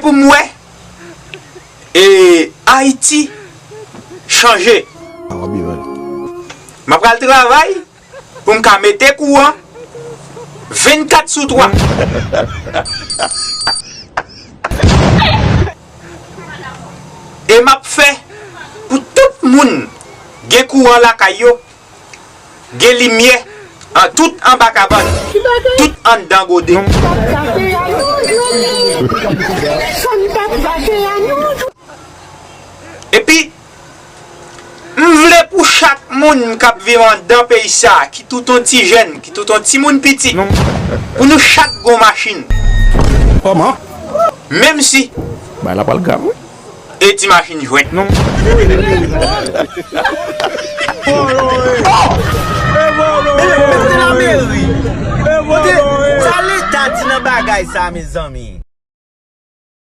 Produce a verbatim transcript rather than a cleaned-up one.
Pou m wè, e, Ayiti chanje. M ap pral travay pou m ka mete kouran vennkat sou twa. E m ap fè pou tout moun gen kouran lakay yo, gen limyè an tout anba kabann, tout anndan gode. Epi, m vle pou chak moun k ap viv anndan peyi sa a, ki tout on ti jèn, ki tout on timoun piti, pou nou chak gon machin. Kòman? Menm si bay la pral grav, wi. E ti machin jwèt. Non. Mete lameri. Kote sa leta di nan bagay sa, mezanmi?